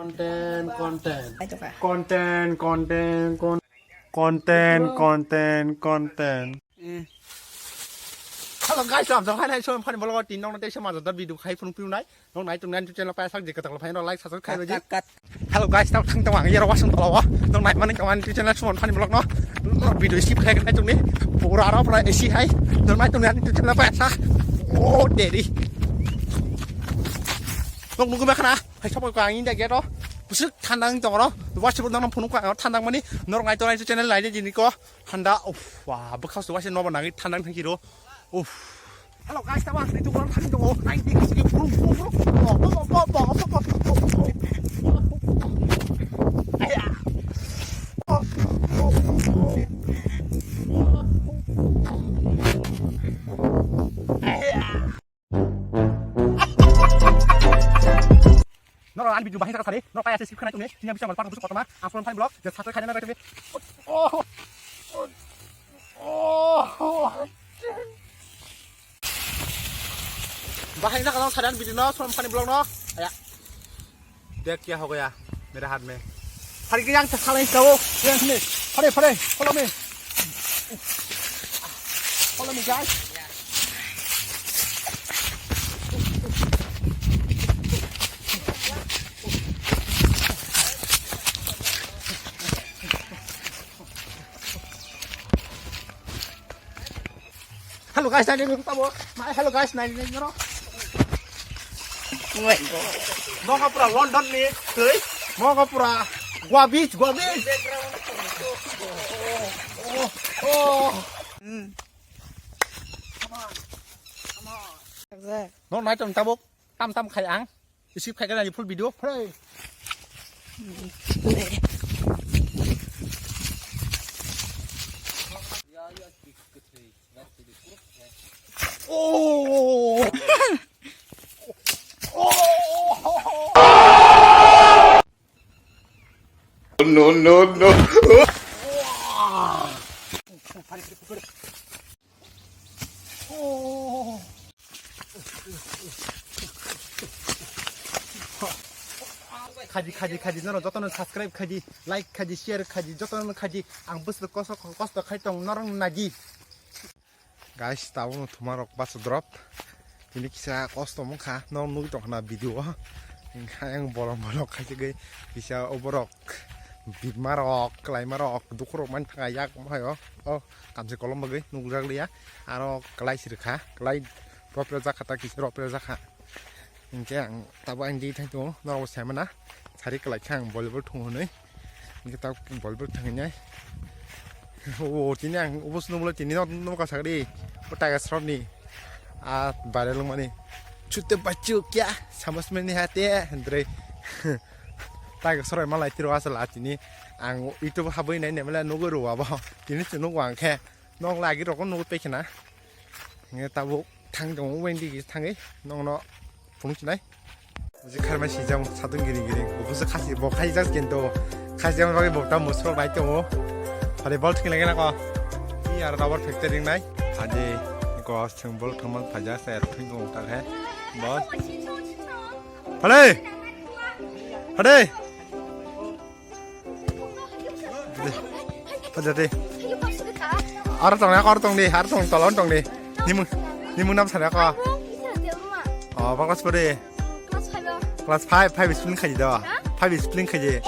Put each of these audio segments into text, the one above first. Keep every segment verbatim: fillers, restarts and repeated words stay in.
Content, content. Content, content, con-, content, content, content. Hello guys, lam jong hai nai som phani vlog tin nong na te sama jada video khai phun piu nai. Nong nai tung nai tu channel pa sak je katak phai no like subscribe khai baji. Hello guys, tau thang tong ang yero wasung tolo. Nong nai mani kawan tu channel Suman Funny Vlog no. Nong video skip khai nai tung ni. Pura aro pura esi hai. Nong nai tung nai tu channel pa sak. Oh, daddy. Nong nunggu makhana. Hai, sobo ko ang inda gate o. Busuk thandang tong ro. Wasi bo nang phunuk ko ang thandang mani. Norok ngai to nai channel nai de jini ko. Handa, uff, wa, bwkha su wasi nobo nangwi thandang thang kiro. Uff. Hello guys, tama ang itu orang thang tong. Nai di kasi brum brum brum. Bo bo bo bo bo bo. Aya. Aya. Norok ani video bahai saka sari, norok kaya se skip khanai tongni, tini bisa mal parang busuk kotoma, ang Suman Funny Vlog, je satu khaina nai tongni. Oh, oh, oh. Bahai saka sari ani video no, Suman Funny Vlog no. Aya. Dekh kya ho gaya mere haath mein. Phari ke yang sa khalai sa wo, yang sini. Phari, phari, follow me. Follow me, guys. Hello guys, nai nai tabo. Nai hello guys, nai nai noro. Oh my God. Mo ka pura London ni, tui. Mo ka pura Goa Beach, Goa Beach. Oh, oh. Hmm. Come on. Come on. Exact. No, nai tong tabuk. Tam tam khai ang. Skip khai kana full video. Hore. Oh. No, no, no. Khaidi, khaidi, khaidi, norok jotono subscribe khaidi, like khaidi, share khaidi, jotono khaidi, ang bwswk kosto, kosto khai tong norok nadi. Guys, tabukno thumarok bacha drop. Tini kisa kosto wngkha, norok nugwi tongkha na video o. Hingkha yang bolong bolong khaisagwi kisa oborok bipmarok, kwlaimarok, dukhurok mani thangkha yak omo hai o. O kamchi kolom bagwi nukjak liya. Aro kwlai sirikha, kwlai roprek jakha ta kisa roprek jakha. Hinkhe ang tabuk ang di thang tongo, norok bo sai mana. Sari kwlai khe ang volleyball thung hwnwi. Hinkhe tabuk volleyball thang hinai. O tini ang obo swnamlo tini no, no ka sagri. O Tiger Shroff ni. A viral wngmani. Chute bachu kya? Samajh mein nahi aate. Hindre. Tiger Shroff malai tiro asal a tini. Ang YouTube habwi nai nemla nugwi rw abo. Tini se nukgo ang khe. Nok lagi rokno nugwi tei khna. Hinkhe tabuk thang tongo, ubaini digi thangwi nokno phunuk chinai. Buji kharmai sijak satung giri giri. Bo busu khasi, bo khaijak kintu khasi jang bagwi bo ta musuk nai tongo. Phari bol thwng lagi nako. Ni aro rubber factory wngnai. Adi ko thwng bol thwngma phaijak sai thwng tongo ta khe. Bol. Phale. Phale. Aja de. Aro tong ya, aro tong de, aro tong tolon tong de. Nimung, nimung nam sana ko. Oh, bang class pore. Class five, five discipline khaji do. Five discipline khaji.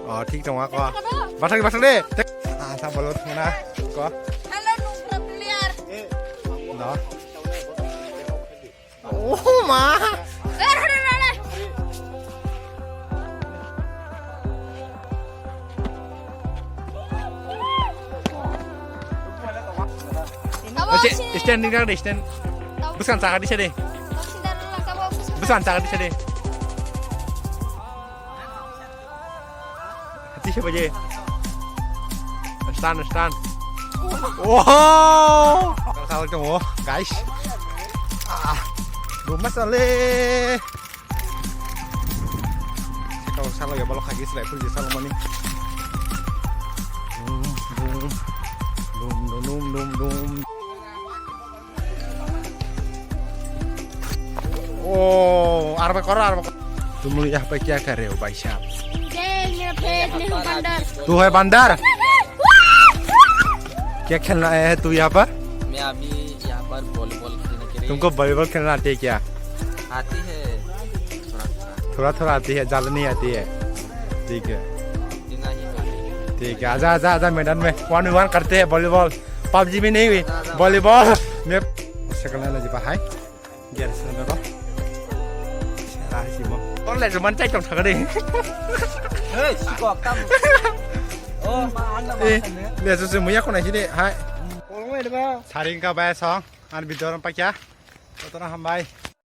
Oh, thik tong ko. Bathang, bathang de. Ah, sa bolo thona ko. Hello, no player. No. Oh ma! Oke, stand ni kang de stand. Busan saka di sini. Busan saka di sini. Hati siapa je? Stand, stand. Wow. Kalau tongo, guys. Ah, rumah sale. Kalau salah ya, kalau kaki selai pun salah mani. Dum, dum, dum, dum, dum, dum. Oh, arba koro, arba koro. तुम लोग यहाँ पर क्या कर रहे हो भाई साहब? ये मेरा फेस नेहरू बंदर। तू है बंदर? क्या खेलना आया है तू यहाँ पर? मैं अभी यहाँ पर वॉलीबॉल खेलने के लिए। तुमको वॉलीबॉल खेलना आती है क्या? आती है, थोड़ा थोड़ा। थोड़ा थोड़ा आती है, ज्यादा नहीं आती है। ठीक है। इतना ही आती है। ठीक है, आजा आजा आजा मैदान में वन वी वन करते हैं वॉलीबॉल। पबजी भी नहीं हुई, आजा, आजा। वॉलीबॉल में। Second line lagi bahai. Guys, na ba? Sera si mo. Tor le juman chai tong thagade. Hey, sikok tam. Oh, ma, anda ma. Eh, le su se muya kona si de. Hai. Saring ka ba song. An bidoran pakya. Kotora hambai.